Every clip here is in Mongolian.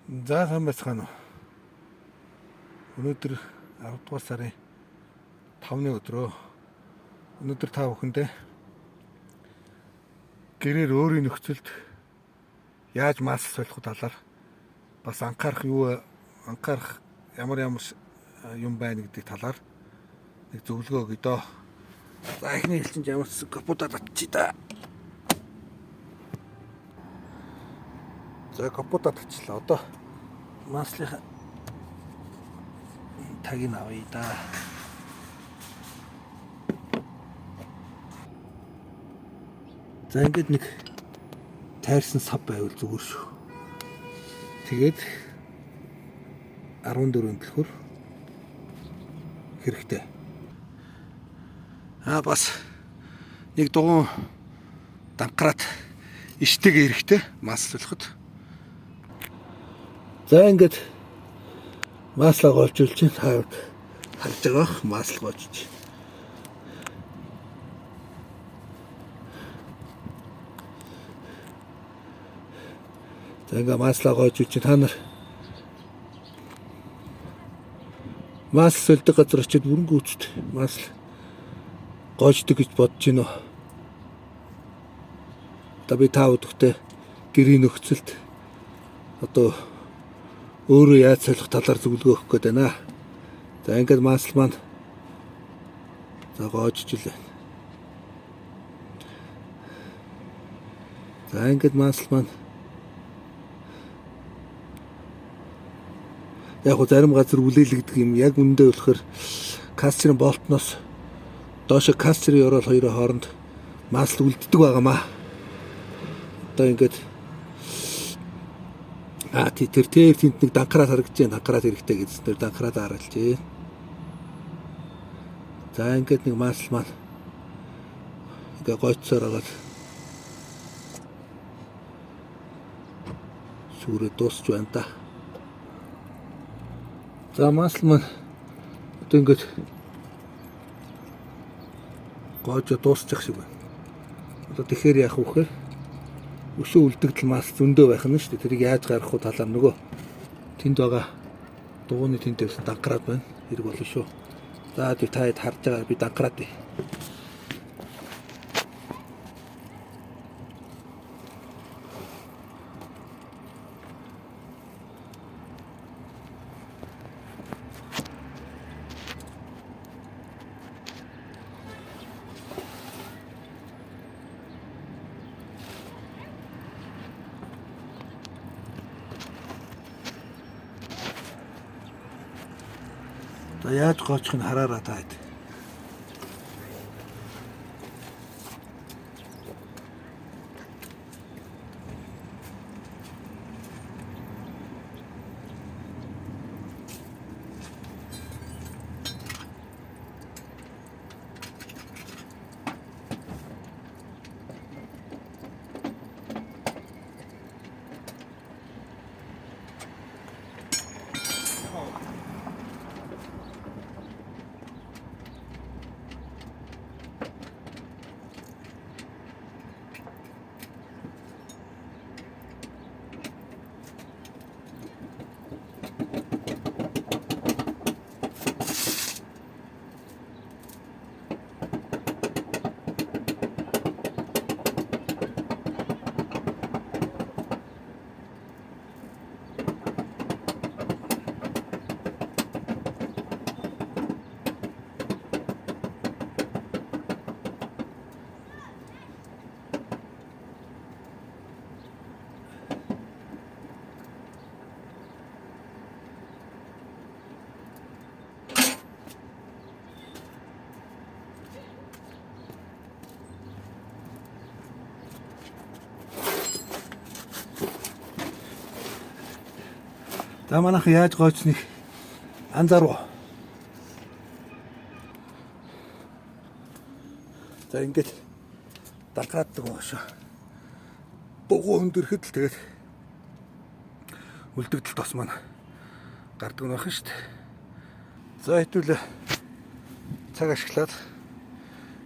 За, сайн байцгаана уу. Өнөөдөр 10 дугаар сарын 5-ны өдрөө. Өнөөдөр та бүхэндээ гэрээр өөрийн нөхцөлд яаж маск солих талаар бас анхаарах юу анхаарах ямар ямар юм байна гэдэг талаар нэг зөвлөгөө өгье доо. За, эхний хэлчин ямар ч капота татчих та. За, капота татчихлаа. Одоо маслын тагийг авъя да. За, ингээд нэг тайрсан сав байвал зүгээр шүү. Тэгээд 14 түлхүүр хэрэгтэй. Бас нэг дугуйн домкрат иштэйгээ хэрэгтэй мас солиход. За, ингээд маслаа гоожуулж чинь та харж байгаа бах, масл гоожиж. За, ингээд маслаа гоожуулж чинь та нар масл сольдог газар очиод бүрэн гүйцэд масл гоождог гэж бодож байна уу? Одоо би та бүхэндээ гэрийн нөхцөлд одоо өөрөө яаж солих талаар зөвлөгөө өгөх гээд байна. За, ингээд масл маань за гоожиж л байна. За, ингээд масл маань яг гоо зарим газар үлээлгдэг юм. Яг үндэ болохоор кастрын болтноос доошо кастрын ёроол хоёрын хооронд масл үлддэг байгаамаа. Одоо ингээд тэр тэнд нэг данкрат харагдаж байна. Данкрат хэрэгтэй гэсэн тэр данкрат харуулж. За, ингээд нэг масл маань ингээ гойцсоор агаад сүрээ дуусч байна да. За, масл маань одоо ингээд гоожо дуусчих шиг байна. Одоо тэгэхээр яах вэ гэхээр өшөө үлдэгдэл мас зөндөө байх нь шүү дээ. Тэрийг яаж гаргах вэ талаар нөгөө тэнд байгаа дугуйны тэнд тавьсан данкрат байна. Хэрэг болно шүү. За, тэг та хэд харж байгаа би данкрат. За, яаж гоочих нь хараараа та хэд. За, манайхан яаж гоочныг анзаарв. За, ингээд данкратдаг юм шүү. Дугуй хүнд ирэхэд л тэгээд үлдэгдэл тос маань гардаг нь байх нь шүү дээ. За, хэдүүлээ цаг ашиглаад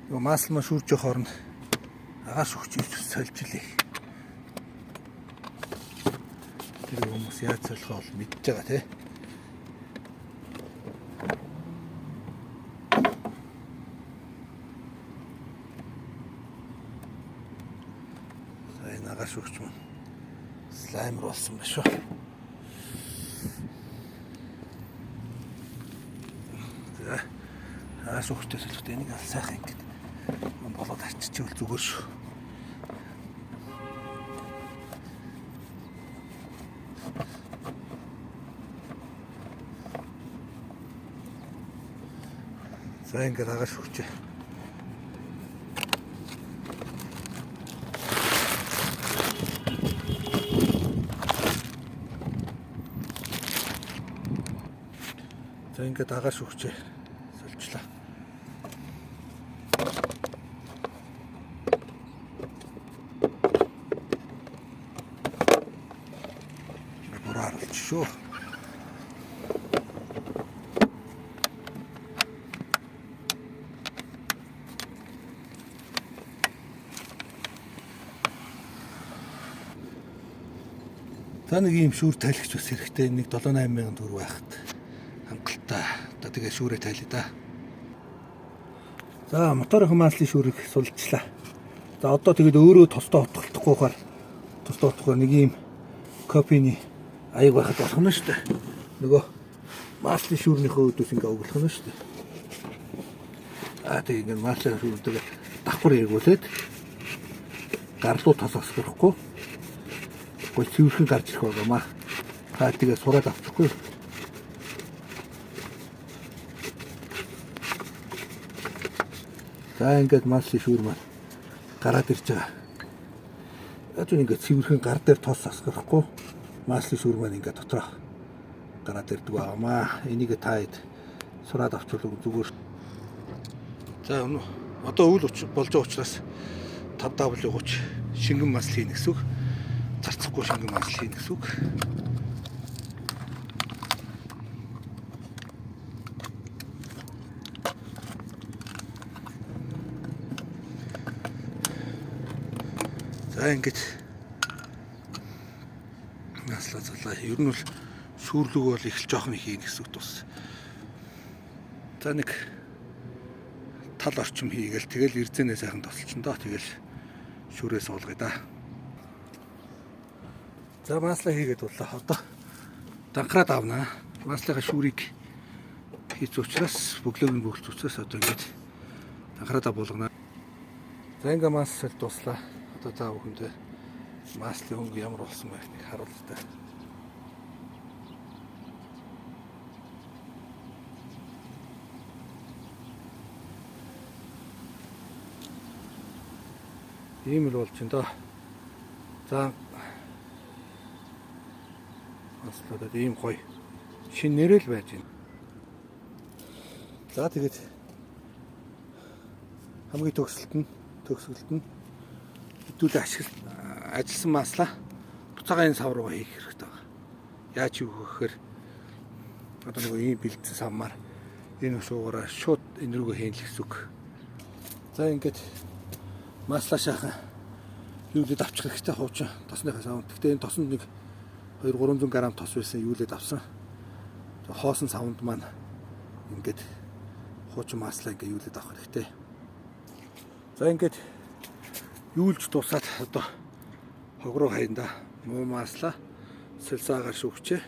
юу масл маань шүүрж явах хооронд агаар шүгч ирж сольж илээ. Тэр хүмүүс яаж солихоо бол мэдж байгаа тий. За энэ агаар шүүгч мөн слаймер болсон байна шүү. За агаар шүүгчтэй солиход энийг аль сайхан ингэж болоод арччихвэл зүгээр шүү. За ингээд агаар шүүгчээ. За ингээд агаар шүүгчээ сольчлаа. Буруу харуулж шүү. За нэг ийм шүүр тайлгч бас хэрэгтэй. Нэг 7 8 мянган төгрөг байхад хангалттай. Одоо тэгээ шүүрээ тайлъя да. За моторын маслын шүүрийг сулжлаа. За одоо тэгээд өөрөө тусдаа утгалтахгүйгээр тусдаа утгахаар нэг ийм копины аяг байхад болох нь шүү дээ. Нөгөө маслын шүүрнийхөө үүдээс ингээ өглөх нь шүү дээ. Аа тэгээ ингээ маслын шүүртэйг давхар эргүүлээд гарлуу тос осгорохгүй гой цэвэрхэн гарч ирэх байгаамаа. Та тэгээ сураад авчихгүй. За ингээд маслын шүүр маань гараад ирж байгаа. Яг үн ингээд цэвэрхэн гар дээр тос асгарахгүй маслын шүүр маань ингээд дотроо гараад ирдэг байгаамаа. Энийг та хэд сураад авчвал зүгээр. За одоо үйл болж байгаа учраас 5W30 шингэн масл хийнэ гэсэн үг. Зарцахгүй шингэн масл хийнэ гэсэн үг. За ингээд маслаа залаа. Ер нь бол шүүрлэг бол их л жоохон их хийнэ гэсэн үг тус. За нэг тал орчим хийгээл тэгэл эрзэнээ сайхан тосолчин доо. Тэгэл шүүрээ суулгая да. За маслаа хийгээд боллоо. Одоо данхраад авнаа. Маслынхаа шүүрийг хийц учраас бөглөөг нь бөглөж учраас одоо ингээд данхраадаа буулгана. За ингээ маслал дуслаа. Одоо та бүхэндээ маслын өнгө ямар болсон байх нэг харуулъя та. Ийм л болж байна доо. За маслуудад ийм гоё шинээрэл байж байна. За тэгээд хамгийн төгсгөлт нь хэдүүлээ ажилласан маслаа буцаага энэ сав руугаа хийх хэрэгтэй байна. Яаж хийх вэ гэхээр одоо нэг ийм бэлдсэн савмаар энэ өшөөгөөрөө шууд энэ рүүгээ хийн л гэсэн үг. За ингээд маслаа шаахан юулээд авчих хэрэгтэй хуучин тосныхаа савнд. Гэхдээ энэ тосонд нэг 2-300 г тос байсан юулээд авсан. Хоосон савнд маань ингээд хуучин маслаа ингээд юулээд авах хэрэгтэй. За ингээд юулж дуусаад одоо хог руу хаяна да. Муу маслаа сольсон агаар шүүгчээ.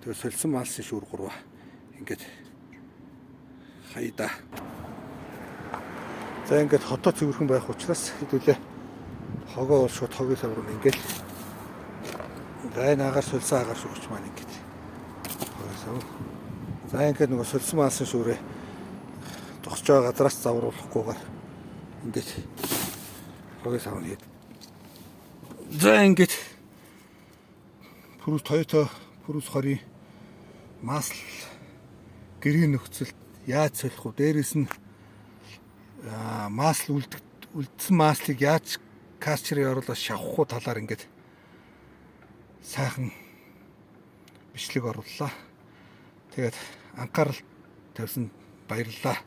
Тэгээ сольсон маслын шүүр гурваа ингээд хаяа да. За ингээд хотоо цэвэрхэн байх учраас хэдүүлээ хогоо бол шууд хогийн сав руу ингээд за энэ агаар сольсон агаар шүүгч маань ингээд хогийн сав. За ингээд нөгөө сольсон маслын шүүрээ зогсож байгаа газараас завруулахгүйгээр ингээд хогийн сав нь хэд. За ингээд Prius Toyota Prius 20 масл гэрийн нөхцөлд яаж солих вэ? Дээрээс нь масл үлдсэн маслыг яаж касчерыг оруулаад шавах уу талаар ингээд сайхан бичлэг орууллаа. Тэгээд анхаарал тавьсан баярлалаа.